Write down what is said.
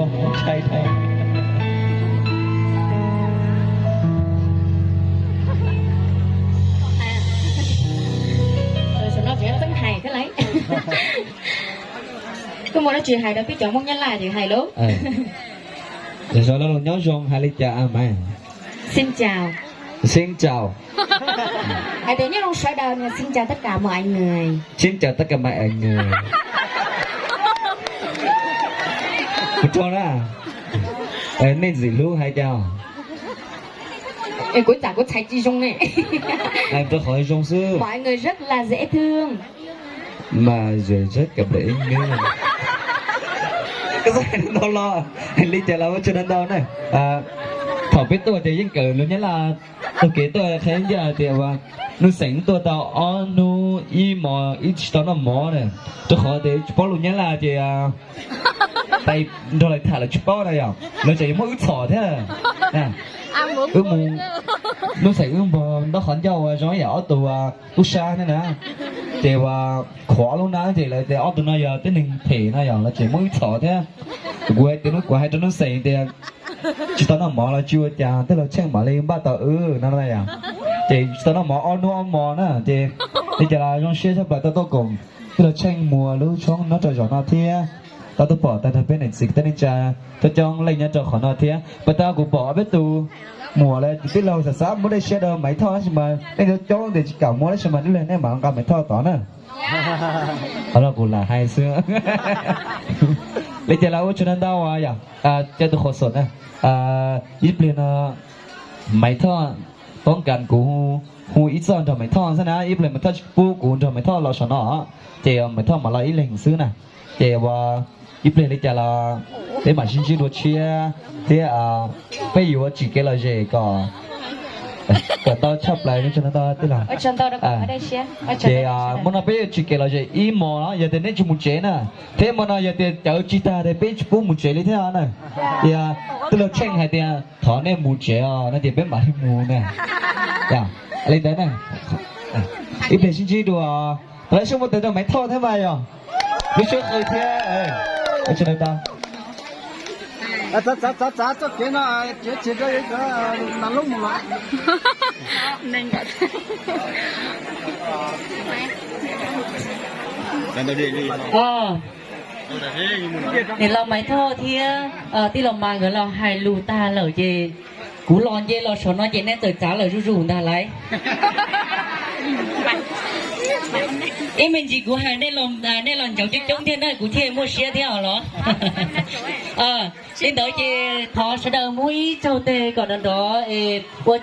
Ntshai dhau. Saum no tseem txeeb hais thiab lauj. Koj muaj dab tsi hais rau peb cov Hmoob Nyab Laj ces hais lauj. Nyob zoo hais li cas mas? Xin chào. Xin chào. Hais tias nyob zoo sawv daws, xin chào tất cả mọi người. Xin chào tất cả mọi người. Kuv rau na. Nej ntxim hlub hais cas? Kuv cas kuv txhais tsis zoo ne. Rau qhov zoo xwb. Mọi người rất là dễ thương. Mas zoo rất là dễ thương. Koj xav hais ntau los, li cas los ua tsaug ntau ntau na. Thaum peb tuaj ces yeej kawm lus Nyab Laj taug kev tuaj, qhia ncaj tias Nuj Xeem tuaj tau ob hnub ib hmos ib tsis tau noj mov na, rau qhov tias tsis paub lus Nyab Laj ces tais nrog lawv tham lawv tsis paub na yom, lawv tseem yuav muab wb txhom thiab. Wb mus, Nuj Xeem wb npog ntaub qhov ncauj uas zoo ib yam ob tug tub sab thiab na, ces uas khuam ob lub nab ces lawv tias ob tug no yog tib neeg phem no yom, lawv tseem muab wb txhom thiab. Kuv hais tias, kuv hais rau Nuj Xeem tias tsis tau noj mov los tsis ua cas, tej laug Tsheej mam li npaj tau wb no na yom. Ces tsis tau noj mov ob hnub ob hmos na, ces li cas los zoo siab tshaj plaws tau tuaj koom tej laug Tsheej Muas lub tshoob nyob rau zaum no thiab. Tau tuaj pom tag nrho peb niam txiv kwv tij neej tsa coob coob leej nyob rau qhov no thiab. Puas tas kuv pom ob peb tus muam lawv tij laug xav xav muab dej siab rau Maiv Thoj tab sis mas nej coob coob ces tsis kam muab tab sis mas nej mam nqa Maiv Thoj tod na. Qhov no kuv lam hais xwb. Li cas los ua tsaug ntau ntau yom, cov tus qhuas xom na. Ib pliag no Maiv Thoj poob kas kuv hu ib txoj nrog Maiv Thoj xwb na, ib pliag Maiv Thoj tsis pub kuv nrog Maiv Thoj los saum no, ces Maiv Thoj mam los ib leeg xwb na. Ces ua ib pliag li cas los peb mam sib ntsib dua tshiab thiab peb yuav tsim kev lom zem kom, kom ntau tshaj plaws no tag tij laug. Ces hmo no peb yuav tsim kev lom zem ib hmos, yog tias nej tsis mus tsev na, thiab hmo no yog tias cawv tsis tag ces peb tsis pub mus tsev li thiab na. Tias tij laug Tsheej hais tias thov nej mus tsev os no ces peb mam li mus na. Li ntawd na, ib pliag sib ntsib dua. Tau lawv sib muaj tes rau Maiv Thoj thiab mas yog lub siab qw thiab. Niam laus Maiv Thoj thiab tij laus Mas nkawd los hais lus tag lawm ces kuv los nce los saum no ces nej txawm txav lawm zuj zus ntag lauj. Ib me ntsis kuv hais nej los ncov coob coob thiab na kuv thiaj muaj siab thiab os los. Li ntawd ces thov sawv daws muab ib tsaug tes kom nrov nrov es ua